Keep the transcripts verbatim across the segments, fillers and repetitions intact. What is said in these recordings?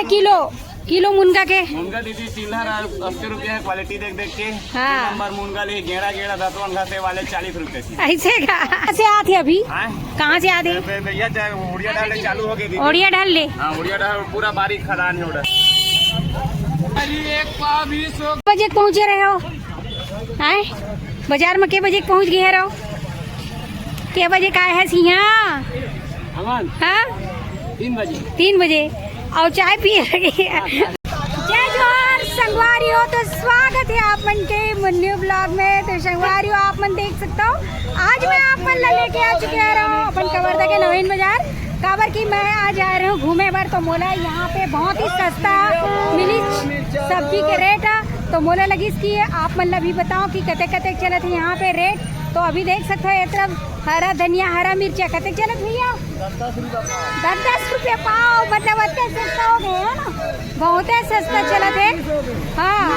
Kilo, kilo मुनगा के। मुनगा दीदी, चिल्हर अस्सी रुपया है, क्वालिटी देख देख के। हाँ। नंबर मुनगा ले, गेड़ा गेड़ा दतवन घासे वाले चालीस रुपया की। ऐसे का? ऐसे आत है अभी? हाँ। कहाँ से आत है? बे-, भैया, चाहे उड़िया डाल ले, चालू हो गई दीदी। उड़िया डाल ले। हाँ, उड़िया डाल, पूरा बारीक खदान है उधर। अरे, एक पाव बीस हो। बजे पहुँचे रहे हो? आए? बाजार में के बजे पहुँच गए रहो? के बजे का है सिया? हवन। हाँ? तीन बजे। तीन बजे। और चाय पिए लगे। जय जोहार संगवारी हो, तो स्वागत है आप मन के न्यू ब्लॉग में। तो संगवारी हो, आप मन देख सकते हो, आज मैं आप मन ला लेके आ चुके रहो अपन कवर्धा के नवीन बाजार। काबर कि मैं आज आए रहे हूँ घूमे बर, तो मोला यहाँ पे बहुत ही सस्ता मिली सब्जी के रेट है। तो मोला लगिस कि आप मन ला भी बताओ कि कते कते चलत है यहाँ पे रेट। तो अभी देख सकते हो, ये तरफ हरा धनिया, हरा मिर्चा कते चलत भैया? दस दस रुपया पाव, मतलब अतका सस्ता हो गए है ना, बहुत ही सस्ता चलत है। हाँ,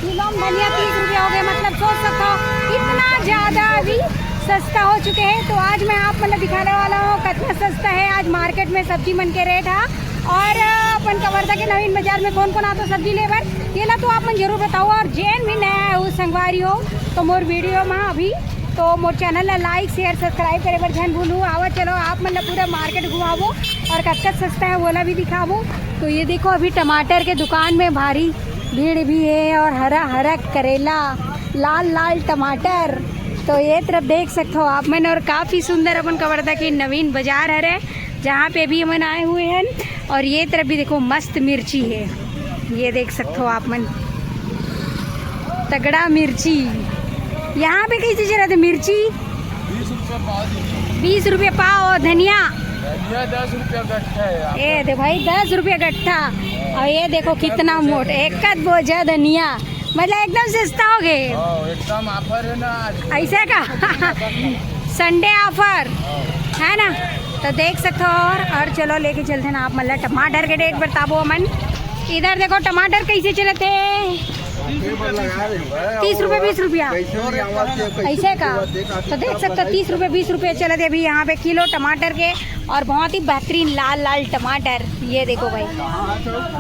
किलो में धनिया तीस रुपया हो गए, मतलब सोच सकते हो कितना ज्यादा अभी सस्ता हो चुके हैं। तो आज मैं आप मतलब दिखाने वाला हूँ कितना सस्ता है आज मार्केट में सब्जी मन के रेट है। और अपन कवर्धा के नवीन बाजार में कौन कौन आता सब्जी लेबर, ये ला तो आप मन जरूर बताओ। और जेन भी नया है वो संगवारी हो, तो मोर वीडियो में अभी तो मोर चैनल ला लाइक, शेयर, सब्सक्राइब करे बर झन भूलू। आवा चलो, आप मन ला पूरा मार्केट घुमाबो और कतका सस्ता है, वोला भी दिखाबो। तो ये देखो, अभी टमाटर के दुकान में भारी भीड़ भी है और हरा हरा करेला, लाल लाल टमाटर। तो ये तरफ देख सकते हो आप मन, और काफी सुंदर अपन कवर्धा के नवीन बाजार हरे, जहाँ पे भी हमन आए हुए हैं। और ये तरफ भी देखो, मस्त मिर्ची है, ये देख सकते हो आप मन, तगड़ा मिर्ची। यहाँ पे कैसे चलत है मिर्ची? बीस रुपया पाव दीदी। बीस रुपया पाव। और धनिया? धनिया दस रुपया गट्ठा है। ए दे भाई, दस रुपया गट्ठा। और ये देखो कितना मोट, एक आध बोझा धनिया, मतलब एकदम सस्ता हो गए। हाँ, एकदम ऑफर है ना आज। ऐसा का? संडे ऑफर है ना, तो देख सकते हो। और, और चलो, लेके चलते ना आप मन ला टमाटर के रेट बताबो हमन। इधर देखो, टमाटर कैसे चलत है? तीस रुपये, बीस रुपया। ऐसे का? तो देख सकते हो, तीस रुपये, बीस रुपये चलत है अभी यहाँ पे किलो टमाटर के। और बहुत ही बेहतरीन लाल लाल टमाटर, ये देखो भाई,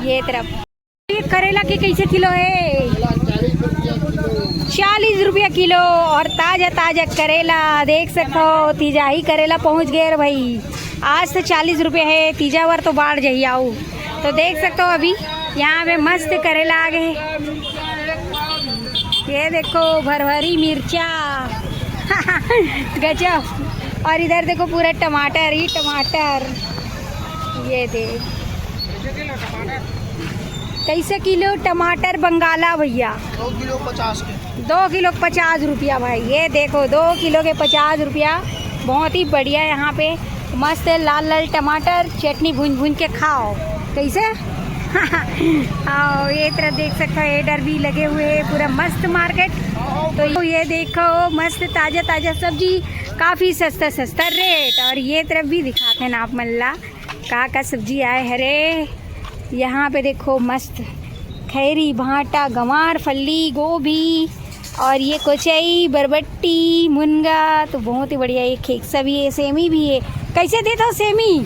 ये तरफ। ये करेला के कैसे किलो है? चालीस रुपया किलो। और ताजा ताजा करेला देख सकते हो, तीजा ही करेला पहुँच गए रे भाई। आज तो चालीस रुपया है, तीजा बर तो बाढ़ जाही आऊ। तो देख सकते हो, अभी यहाँ पे मस्त करेला आ गए। ये देखो, भरभरी मिर्चा। गजब। और इधर देखो, पूरा टमाटर ही टमाटर। ये दे, कैसे किलो टमाटर बंगाला भैया? दो किलो पचास के। दो किलो पचास रुपया भाई। ये देखो, दो किलो के पचास रुपया। बहुत ही बढ़िया। यहाँ पे मस्त है, लाल लाल टमाटर, चटनी भून भून के खाओ। कैसे? आओ, ये तरफ देख सकते हो, एडर भी लगे हुए हैं, पूरा मस्त मार्केट। तो ये देखो, मस्त ताजा ताजा सब्जी, काफी सस्ता सस्ता रेट। और ये तरफ भी दिखाते हैं ना आप मन ला, का का सब्जी आए हरे। यहाँ पे देखो, मस्त खैरी, भांटा, गंवार फली, गोभी, और ये कोचई, बरबट्टी, मुनगा, तो बहुत ही बढ़िया। ये खेकसा भी है, सेमी भी है। कैसे देता हो सेमी?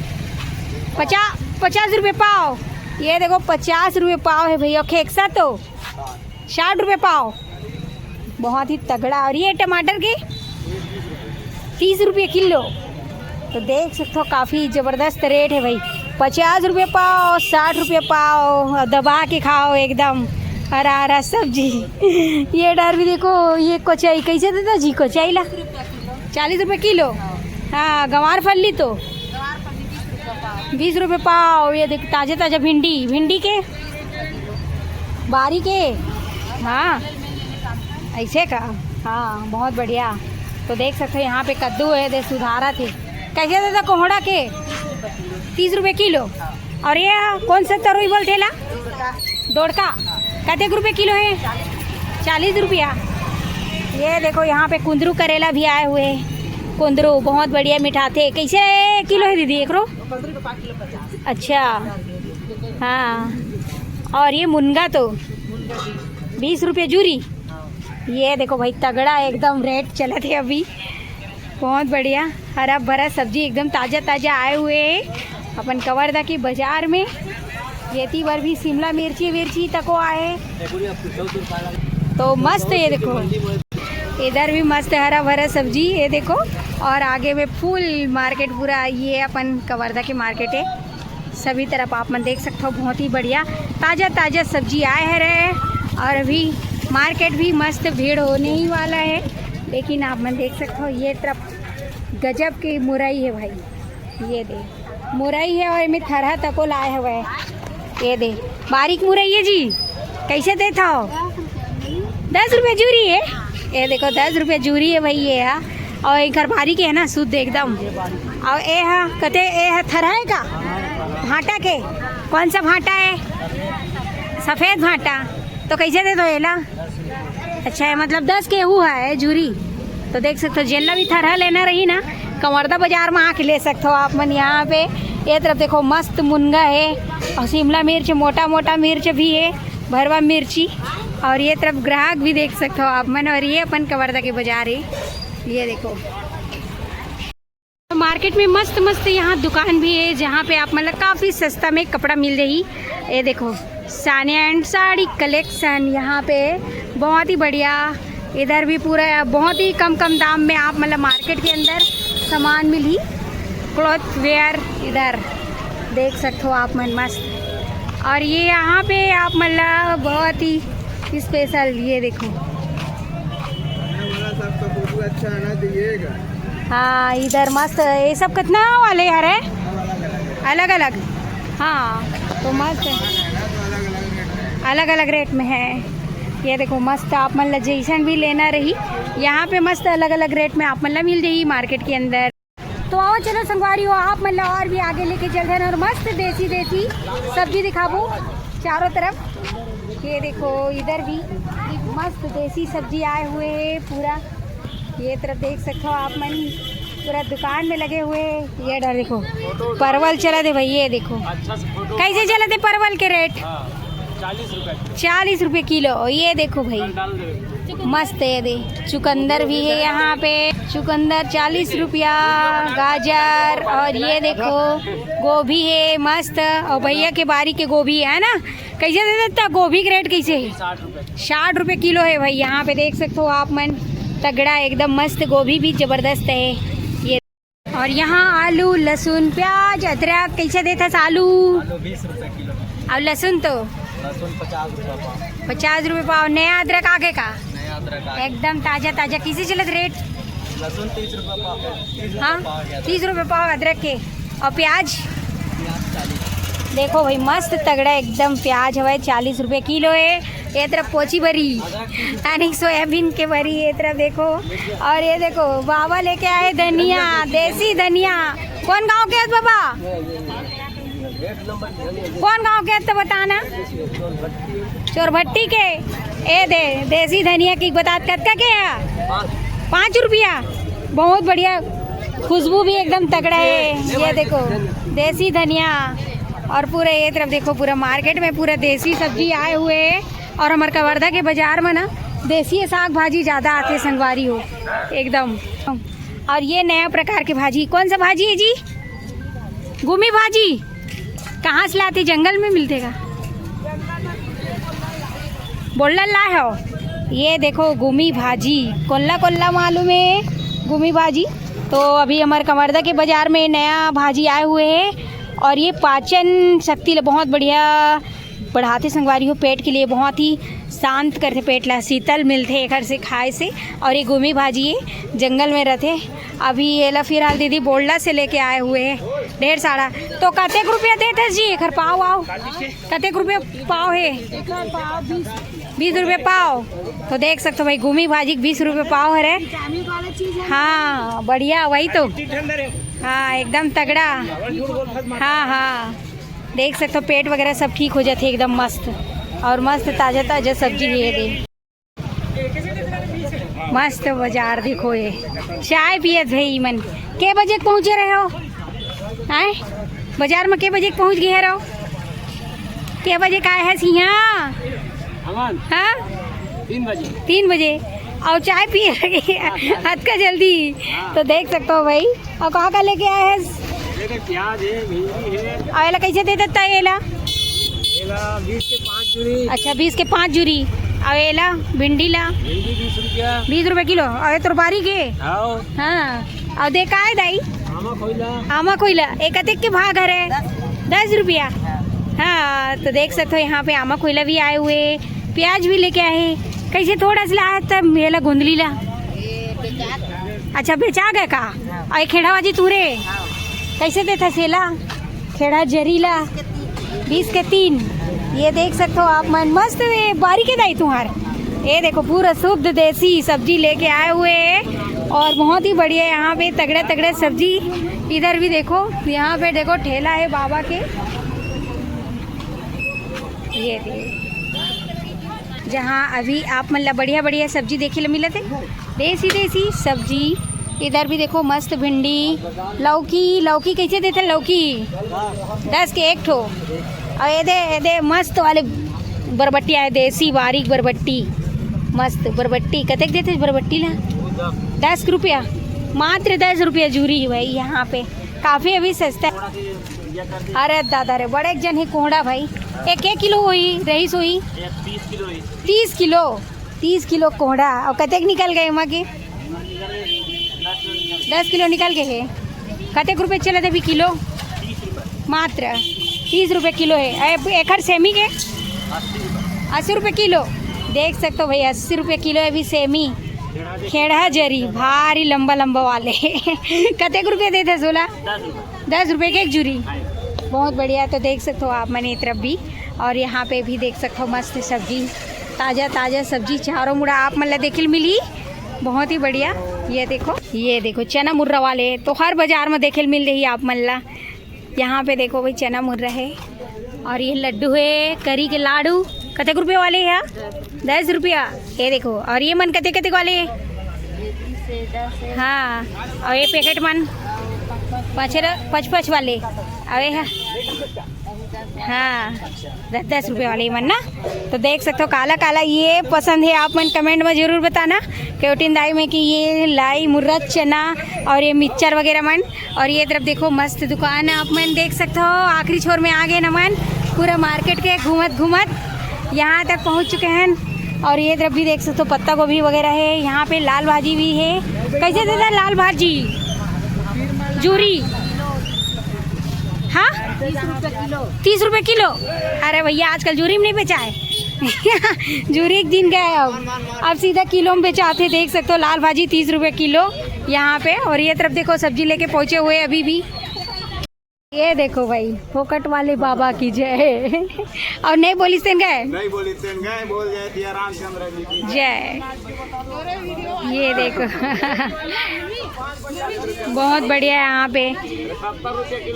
पचास, पचास रुपये पाव। ये देखो, पचास रुपये पाव है भैया। खेकसा तो साठ रुपये पाव, बहुत ही तगड़ा। और ये टमाटर के तीस रुपये किलो। तो देख सकते हो, काफ़ी ज़बरदस्त रेट है भाई। पचास रुपये पाव, साठ रुपये पाव, और दबा के खाओ एकदम हरा हरा सब्जी। ये डर भी देखो, ये कोचाई कैसे देता जी? कोचाई ला चालीस रुपये किलो। हाँ, गंवार फली तो बीस रुपये पाव। ये देख, ताजे ताजे भिंडी, भिंडी के बारी के। हाँ, ऐसे का। हाँ, बहुत बढ़िया। तो देख सकते हो, यहाँ पे कद्दू है, दे सुधारा थे। कैसे देता कोहड़ा के? तीस रुपये किलो। और ये कौन सा तरोई बोलते ला? डोड़का। कतेक रुपये किलो है? चालीस रुपया। ये देखो, यहाँ पे कुंदरू करेला भी आए हुए हैं। कुंदरू बहुत बढ़िया मिठाथे। कैसे किलो है दीदी, एक रो? अच्छा, हाँ। और ये मुनगा तो बीस रुपये जूरी। ये देखो भाई, तगड़ा एकदम रेट चलत है अभी। बहुत बढ़िया, हरा भरा सब्जी, एकदम ताजा ताजा आए हुए हैं अपन कवर्धा के बाजार में। ये ती बर भी शिमला मिर्ची विर्ची तको आए। तो मस्त, ये देखो, इधर भी मस्त हरा भरा सब्जी, ये देखो। और आगे में फुल मार्केट पूरा, ये अपन कवर्धा के मार्केट है। सभी तरफ आप मन देख सकते हो, बहुत ही बढ़िया ताजा ताजा सब्जी आए हरे। और अभी मार्केट भी मस्त भीड़ होने ही वाला है, लेकिन आप मन देख सकते हो, ये तरफ गजब की मुरई है भाई। ये दे, मुरई है और एमे थरहा तको लाए हवय। ये दे, बारीक मुरई है जी, कैसे देत हव? दस रुपये जूरी है। ये देखो, दस रुपये जूरी है भाई, ये है। और एकर बारीक है ना, शुद्ध एकदम। और ए हा कते, ए हा थरहा है का? भाटा के? कौन सा भाटा है? सफेद भाटा। तो कैसे देत हो एला? अच्छा है, मतलब दस के हु है जूरी। तो देख सकते हो, जेला भी थरहा लेना रही ना, कवर्धा बाजार में आके ले सकते हो आप मन। यहाँ पे ये तरफ देखो, मस्त मुनगा है और शिमला मिर्च, मोटा मोटा मिर्च भी है, भरवा मिर्ची। और ये तरफ ग्राहक भी देख सकते हो आप मन। और ये अपन कवर्धा के बाजार है, ये देखो। मार्केट में मस्त मस्त यहाँ दुकान भी है, जहाँ पे आप मतलब काफ़ी सस्ता में कपड़ा मिल रही। ये देखो, सानिया एंड साड़ी कलेक्शन, यहाँ पे बहुत ही बढ़िया। इधर भी पूरा बहुत ही कम कम दाम में आप मतलब मार्केट के अंदर सामान मिली, क्लॉथ वेयर। इधर देख सकते हो आप मन, मस्त। और ये यहाँ पे आप मतलब बहुत ही स्पेशल, ये देखो। अच्छा आना चाहिएगा। हाँ, इधर मस्त, ये सब कितना वाले हरे? अलग अलग। हाँ, तो मस्त, अलग अलग रेट में है। ये देखो, मस्त आप मन ला जैसन भी लेना रही, यहाँ पे मस्त अलग अलग रेट में आप मन ला मिल जाही मार्केट के अंदर। तो आओ, चलो संगवारी हो, आप मन ला और भी आगे लेके चलथन और मस्त देसी देसी सब्जी दिखाबो चारों तरफ। ये देखो, इधर भी एक मस्त देसी सब्जी आए हुए है पूरा। ये तरफ देख सकते हो आप मन, पूरा दुकान में लगे हुए हैं। ये डर देखो, परवल चला दे भाई, ये देखो। अच्छा से फोटो। कैसे चला दे परवल के रेट? हाँ, चालीस रुपए। चालीस रुपए किलो। ये देखो भाई, डाल दे। मस्त है, ये दे, चुकंदर भी है यहाँ पे। चुकंदर चालीस रुपया, गाजर, और ये देखो, गोभी है मस्त। और भैया के बारी के गोभी है ना, कैसे दे देता? गोभी के रेट कैसे है? साठ रुपए। साठ रुपए किलो है भाई। यहाँ पे देख सकते हो आप मन, तगड़ा एकदम मस्त, गोभी भी जबरदस्त है। ये और यहाँ आलू, लहसुन, प्याज, अदरक कैसे देता है आलू? आलू बीस रुपए किलो। और लहसुन तो? लहसुन पचास रुपए पाव। पचास रुपए पाव। नया अदरक आगे का? नया अदरक आगे। एकदम ताजा ताजा। किसी चलत रेट? लहसुन तीस रुपए पाव। तीस रुपए हाँ, पाव गया। तीस रुपए पाव अदरक के। और प्याज? प्याज चालीस। देखो भाई, मस्त तगड़ा एकदम प्याज हवय, चालीस रुपए किलो है। ये तरफ पोची बरी, यानी सोयाबीन के बरी, ये तरफ देखो। और ये देखो, बाबा लेके आए धनिया, देसी धनिया। कौन गांव के है बाबा? कौन गांव के है तो बताना। चोरभट्टी के। ए दे, देसी धनिया की बतात कतका के है? पाँच रुपया। बहुत बढ़िया, खुशबू भी एकदम तगड़ा है। ये देखो, देसी धनिया। और पूरा ये तरफ देखो, पूरा मार्केट में पूरा देसी सब्जी आए हुए है। और हमर कवर्धा के बाजार में ना, देसी साग भाजी ज्यादा आथे संगवारी हो, एकदम। और ये नया प्रकार के भाजी, कौन सा भाजी है जी? गुमी भाजी। कहाँ से लाते? जंगल में मिलते का? बोलल ला हो। ये देखो, गुमी भाजी, कोल्ला कोल्ला मालूम है गुमी भाजी। तो अभी हमारे कवर्धा के बाजार में नया भाजी आए हुए है और ये पाचन शक्ति ला बहुत बढ़िया बढ़ाथे संगवारी हो, पेट के लिए बहुत ही शांत करथे, पेट ला शीतल मिलथे एकर से खाए से। और ये गुमी भाजी ये जंगल में रथे। अभी एला फिलहाल दीदी बोलला से लेके आए हुए हैं ढेर सारा। तो कतेक रुपया देत हस जी एकर पाव? आओ, कतेक रुपया पाव है? बीस रुपये पाव। तो देख सकते हो भाई, गुमी भाजी के बीस रुपये पाव है रे। हाँ, बढ़िया, वही तो। हाँ, एकदम तगड़ा। हाँ, हाँ, देख सकते हो, पेट वगैरह सब ठीक हो जाते एकदम मस्त। और मस्त ताजा ताजा सब्जी है ये दे। मस्त बाजार देखो ये। चाय पियत भाई मन। के बजे के पहुँचे रहे हो? आए, बाजार में के बजे के पहुँच गए रहो? के बजे का है सिया? हमन हाँ, तीन बजे। तीन बजे। और चाय पिए लगे अतका जल्दी। तो देख सकते हो भाई। और का का लेके आए हैं? ये देख, प्याज है, भिंडी है। और एला कैसे दे देता है एला? बीस के पाँच जुरी। अच्छा, बीस के पाँच जुरी। अउ एला, भिंडी ला? भिंडी बीस रुपया। बीस रुपया किलो। अउ ये तोर बारी के? हाँ। हाँ। अउ दे का हे दाई? आमा खोइला। आमा खोइला। ए कतेक के भाव हरे? दस रुपया। हाँ, तो देख सकते हो यहाँ पे आमा खोइला भी आए हुए, प्याज भी लेके आए। कैसे थोड़ा सा लाए तब मेला गोंदली ला? अच्छा, बेचा गए का? अउ ये खेड़ा भाजी तुरे? कैसे देथस एला? खेड़ा जरी ला बीस के तीन। ये देख सकते हो आप मन, मस्त हे बारी के दाई तुंहर। ये देखो, पूरा शुद्ध देसी सब्जी लेके आए हुए हैं और बहुत ही बढ़िया यहाँ पे तगड़ा तगड़ा सब्जी। इधर भी देखो, यहाँ पे देखो ठेला है बाबा के। ये देखो, जहाँ अभी आप मन ला बढ़िया बढ़िया सब्जी देखे ला मिलत हे, देसी देसी सब्जी। इधर भी देखो, मस्त भिंडी, लौकी। लौकी कैसे देथे लौकी? दस के एक ठो। अउ ये दे, ये दे, मस्त वाले बरबट्टी आए, देसी बारीक बरबट्टी, मस्त बरबट्टी। कतेक देथे बरबट्टी ला? दस रुपया, मात्र दस रुपया जूरी है भाई यहाँ पे, काफी अभी सस्ता है। अरे दादा रे, बड़े जन ही कोहड़ा भाई, एक एक किलो हुई रहीस हुई? तीस किलो। तीस किलो कोहड़ा। अउ कतेक निकल गए एमा के? दस किलो निकल गए हे। कतेक रुपये चलत हे अभी किलो? मात्र तीस रुपये किलो हे। ए, एखर सेमी के? अस्सी रुपये किलो। देख सकते हो भाई, अस्सी रुपये किलो हे अभी सेमी। खेड़ा जरी, भारी लंबा लंबा वाले। कतेक रुपये देथे सोला? दस रुपये के एक जूरी। बहुत बढ़िया। तो देख सकते हो आप मन ये तरफ भी, और यहाँ पे भी देख सकते हो मस्त सब्जी, ताजा ताजा सब्जी चारों मुड़ा आप मन ला देखे ल मिली। बहुत ही बढ़िया। ये देखो, ये देखो चना मुर्रा वाले तो हर बाजार में देखे ल मिल रही आप मन ला। यहाँ पे देखो भाई, चना मुर्रा है और ये लड्डू है, करी के लाडू। कतेक रुपये वाले है? दस रुपया। ये देखो, और ये मन कतेक कतेक वाले? हाँ, और ये पैकेट मन पाँच, पाँच पाँच वाले। अरे हाँ, हाँ, दस दस रुपये वाले मन ना। तो देख सकते हो काला काला ये पसंद है आप मन, कमेंट में जरूर बताना केवटिन दाई में कि ये लाई मुर्रा चना और ये मिक्सचर वगैरह मन। और ये तरफ देखो मस्त दुकान है, आप मन देख सकते हो आखिरी छोर में आ गए न मन, पूरा मार्केट के घूमत घूमत यहाँ तक पहुँच चुके हैं। और ये तरफ भी देख सकते हो पत्ता गोभी वगैरह है, यहाँ पे लाल भाजी भी है। कैसे देता है लाल भाजी जूरी? हाँ, तीस रुपये किलो। अरे भैया, आजकल जूरी में नहीं बेचा है। जूरी एक दिन गए, अब अब सीधा किलो में बेचाथे। देख सकते हो लाल भाजी तीस रुपये किलो यहाँ पे। और ये तरफ देखो सब्जी लेके पहुँचे हुए अभी भी। ये देखो भाई, फोकट वाले बाबा की जय। और नहीं बोलिस तेन गए? नहीं बोलिस तेन गए, बोल जय सिया रामचंद्र जी की जय। ये देखो। बहुत बढ़िया है यहाँ पे।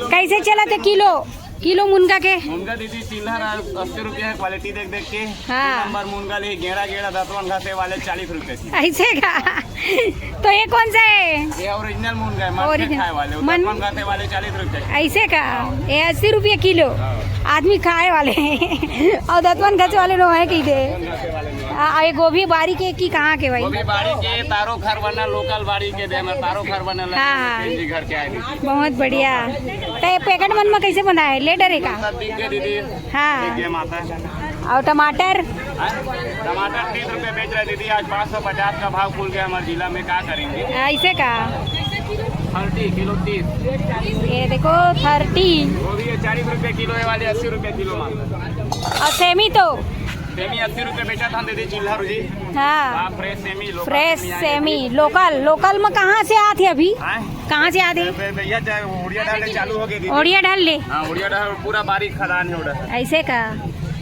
कैसे चलत हे किलो, किलो मुनगा के? मुनगा दीदी चिल्हर अस्सी रुपया है, क्वालिटी देख देख के। हाँ। नंबर मुनगा ले, गेड़ा गेड़ा दतवन घसे वाले चालीस रुपये की। ऐसे का? तो ये कौन सा है? ये ओरिजिनल मुनगा है, मन के ओरिजिनल। खाए वाले, मन दतवन घसे वाले चालीस रुपये की। ऐसे का? हाँ। ये अस्सी रुपये किलो। हाँ। आदमी खाए वाले। और दतवन घसे वाले नो है कि दे। दतवन घसे वाले नो है। आ, ये गोभी बारी के कि कहाँ के भाई? गोभी बारी के, तारो घर बना, लोकल बारी के दे, मैं तारो घर बना लगा, हाँ, हाँ। जी घर के आए दीदी। बहुत बढ़िया। तो ये पैकेट मन में कैसे बना है? लेटर है का? सब बिक गए दीदी। हाँ। बिक गए माता। और टमाटर? हाँ? टमाटर तीस रुपये बेच रहे दीदी, आज पाँच सौ पचास का भाव खुल गया हमारे जिला में, क्या करेंगे? ऐसे का? थर्टी किलो तीस। ये देखो, थर्टी। वो भी है चालीस रुपये किलो, ये वाली अस्सी रुपये किलो मात्र। और सेमी तो? सेमी अस्सी रुपये बेचा था दीदी चिल्हर जी। हाँ। हाँ, फ्रेश सेमी, लोकल फ्रेश सेमी आए सेमी, दीदी। लोकल, लोकल में कहाँ से आते अभी? हाँ? कहाँ से आते? भै-, भैया, चाहे उड़िया डाल ले, चालू हो गई दीदी। उड़िया डाल ले? हाँ, उड़िया डाल, पूरा बारीक खदान है उड़िया। ऐसे का?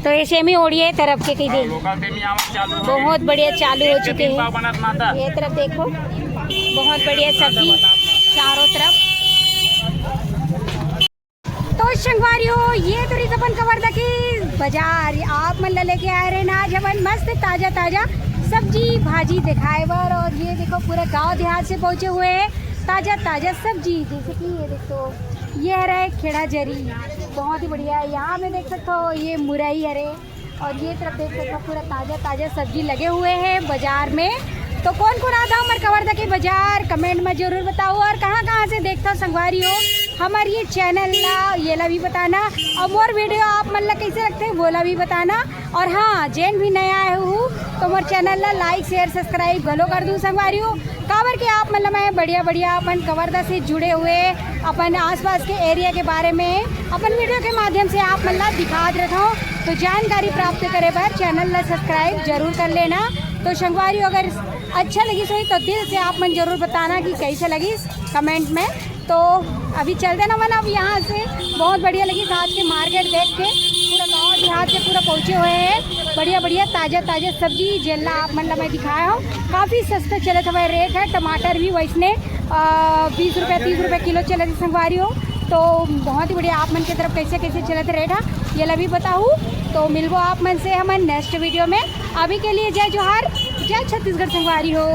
तो ये सेमी उड़िया तरफ के कही दे। हाँ, लोकल सेमी आवन चालू हो गई। बहुत बढ़िया, चालू हो एक के चुके तीन हैं। पाव बनत माता। ये तरफ देखो, बहुत बढ़िया सब्जी चारों तरफ। तो संगवारी हो, ये तो रहिस अपन कवर्धा के बाजार, आप मन ला लेके आए रहे ना आज हमन मस्त ताजा ताजा सब्जी भाजी दिखाए बर। और ये देखो, पूरा गांव देहात से पहुंचे हुए हैं ताजा ताजा सब्जी, जैसे कि ये देखो, ये हरे खेड़ा जरी, बहुत ही बढ़िया। यहाँ में देख सकते हो, ये मुरई हरे, और ये तरफ देख सकते हो, पूरा ताजा ताजा सब्जी लगे हुए हैं बाजार में। तो कौन कौन आता हमर कवर्धा के बाजार, कमेंट में जरूर बताओ। और कहाँ कहाँ से देखता हो संगवारी हो, हमर ये चैनल ला, ये ला भी बताना, और मोर वीडियो आप मन ला कैसे लगथे, वो ला भी बताना। और हाँ, जेन भी नया आए हो, तो मोर चैनल ला like, share, subscribe घलो कर दू संगवारी हो। काबर के आप मन ला मैं बढ़िया बढ़िया अपन कवर्धा से जुड़े हुए, अपन आसपास के एरिया के बारे में अपन वीडियो के माध्यम से आप मन ला दिखात रहत हूँ। तो जानकारी प्राप्त करे बर चैनल ला सब्सक्राइब जरूर कर लेना। तो संगवारी हो, अगर अच्छा लगिस होही तो दिल से आप मन जरूर बताना कि कैसे लगिस कमेंट में। तो अभी चलते ना मन, अब यहाँ से बहुत बढ़िया लगिस आज के मार्केट देख के। पूरा गांव देहात से पूरा पहुँचे हुए हैं, बढ़िया बढ़िया ताजा ताजा सब्जी जेला आप मन ला मैं दिखाया हूँ। काफ़ी सस्ता चलत हवय रेट है, टमाटर भी वैसने बीस रुपये तीस रुपये किलो चलत हे संगवारी हो। तो बहुत ही बढ़िया, आप मन के तरफ कैसे कैसे चलत रेट है ये ला भी बताहू। तो मिलबो आप मन से हमन नेक्स्ट वीडियो में। अभी के लिए जय जोहार, जय छत्तीसगढ़ संगवारी हो।